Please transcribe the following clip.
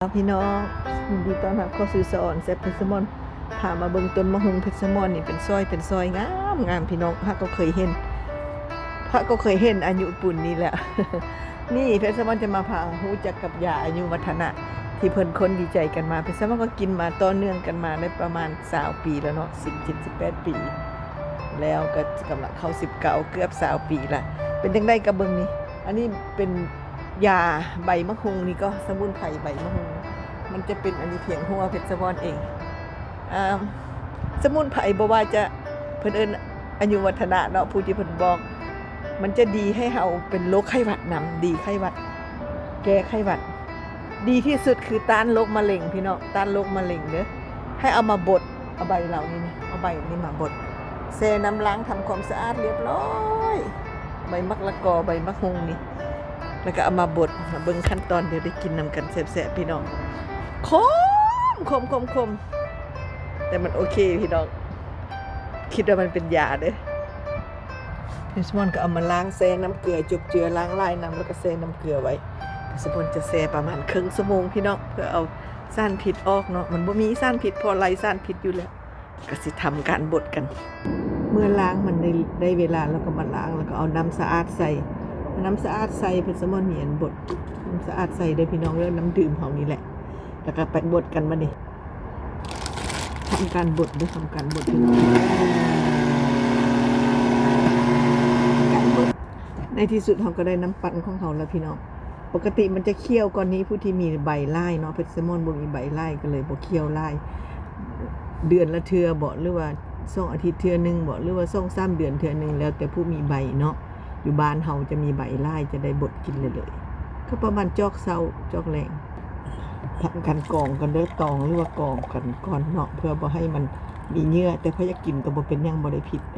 ພີ່ນ້ອງ ຍິນດີຕ້ອນຮັບເຂົ້າສູ່ສະອອນແຊບເພັດສະໝອນ. ພາມາເບິ່ງຕົ້ນມະຮຸ່ງເພັດສະໝອນນີ້ ເປັນຊອຍເປັນຊອຍ ງາມໆ ພີ່ນ້ອງ. ຫາກກໍເຄີຍເຫັນ ຫາກກໍເຄີຍເຫັນອາຍຸປູນນີ້ແຫຼະ. ນີ້ເພັດສະໝອນຈະມາພາຮູ້ຈັກກັບຢາອາຍຸວັດທະນະ ທີ່ເພິ່ນຄົນວິໄຈກັນມາ. ເພັດສະໝອນກໍກິນມາຕໍ່ເນື່ອງກັນມາໄດ້ປະມານຊາວປີແລ້ວເນາະ ສິບເຈັດ ສິບແປດປີ ແລ້ວກໍກຳລັງເຂົ້າສິບເກົ້າ ເກືອບຊາວປີລະ. ເປັນຈັ່ງໃດກໍເບິ່ງນີ້ ອັນນີ້ເປັນ ຢາໃບມະຮຸ່ງນີ້ກໍ ສະໝຸນໄພໃບມະຮຸ່ງ ມັນຈະເປັນອັນນີ້ພຽງຫົວເພັດສະໝອນເອງ. ອາ ສະໝຸນໄພບໍ່ວ່າຈະ ເພິ່ນເອີ້ນອາຍຸວັດທະນະເນາະ ຜູ້ທີ່ເພິ່ນບອກ ມັນຈະດີໃຫ້ເຮົາເປັນໂລກໄຂ້ຫວັດນຳ ດີໄຂ້ຫວັດ ແກ້ໄຂ້ຫວັດ. ດີທີ່ສຸດຄືຕ້ານໂລກມະເລັງພີ່ນ້ອງ ຕ້ານໂລກມະເລັງເດີ້. ໃຫ້ເອົາມາບົດ ເອົາໃບເຫຼົ່ານີ້ນະ ເອົາໃບນີ້ມາບົດ ແຊ່ນ້ຳລ້າງທຳຄວາມສະອາດລຽບລ້ອຍ ໃບໝາກລະກໍ ໃບໝາກຮຸ່ງນີ້ ແລ້ວກໍເອົາມາບົດ. ມາເບິ່ງຂັ້ນຕອນ ດຽວໄດ້ກິນນຳກັນແຊບໆ ພີ່ນ້ອງ. ຂົມ ຂົມໆໆ ແຕ່ມັນໂອເຄພີ່ນ້ອງ ຄິດວ່າມັນເປັນຢາເດີ້. ເພຊມອນກໍເອົາມາລ້າງແຊ່ນ້ຳເກືອ ຈົບເຈືອ ລ້າງລາຍນ້ຳ ແລ້ວກໍແຊ່ນ້ຳເກືອໄວ້. ເພຊມອນຈະແຊ່ປະມານເຄິ່ງຊົ່ວໂມງພີ່ນ້ອງ ເພື່ອເອົາສານພິດອອກເນາະ. ມັນບໍ່ມີສານພິດ ເພາະໄລ່ສານພິດຢູ່ແລ້ວ. ກໍຊິທຳການບົດກັນ ເມື່ອລ້າງມັນໄດ້ ໄດ້ເວລາ ແລ້ວກໍມາລ້າງ ແລ້ວກໍເອົານ້ຳສະອາດໃສ່ ເອົານ້ຳສະອາດໃສ່ ເພຊມອນມີອັນບົດ ນ້ຳສະອາດໃສ່ເດີ້ພີ່ນ້ອງເດີ້ ນ້ຳດື່ມເຮົານີ້ແຫຼະ. ແລ້ວກໍໄປບົດກັນບາດນີ້ ທຳການບົດເດີ້ ທຳການບົດ ໃນທີ່ສຸດເຮົາກໍໄດ້ນ້ຳປັ່ນຂອງເຮົາແລ້ວພີ່ນ້ອງ. ປົກກະຕິມັນຈະຂ້ຽວກ່ອນນີ້ ຜູ້ທີ່ມີໃບຫຼາຍເນາະ ເພຊມອນບໍ່ມີໃບຫຼາຍ ກໍເລີຍບໍ່ຂ້ຽວຫຼາຍ. ເດືອນລະເທື່ອບໍ ຫຼືວ່າສອງອາທິດເທື່ອໜຶ່ງບໍ ຫຼືວ່າສອງສາມເດືອນເທື່ອໜຶ່ງ ແລ້ວແຕ່ຜູ້ມີໃບເນາະ. ຢູ່ບ້ານເຮົາຈະມີໃບຫຼາຍ ຈະໄດ້ບົດກິນເລີຍໆ ກໍປະມານຈອກເຊົ້າຈອກແລງ. ທຳການກອງກ່ອນເດີ້ ຕອງ ຫຼືວ່າກອງກັນກ່ອນເນາະ ເພື່ອບໍ່ໃຫ້ມັນມີເຫຍື່ອ. ແຕ່ໃຜຢາກກິນກໍບໍ່ເປັນຫຍັງ ບໍ່ໄດ້ຜິດເດີ້.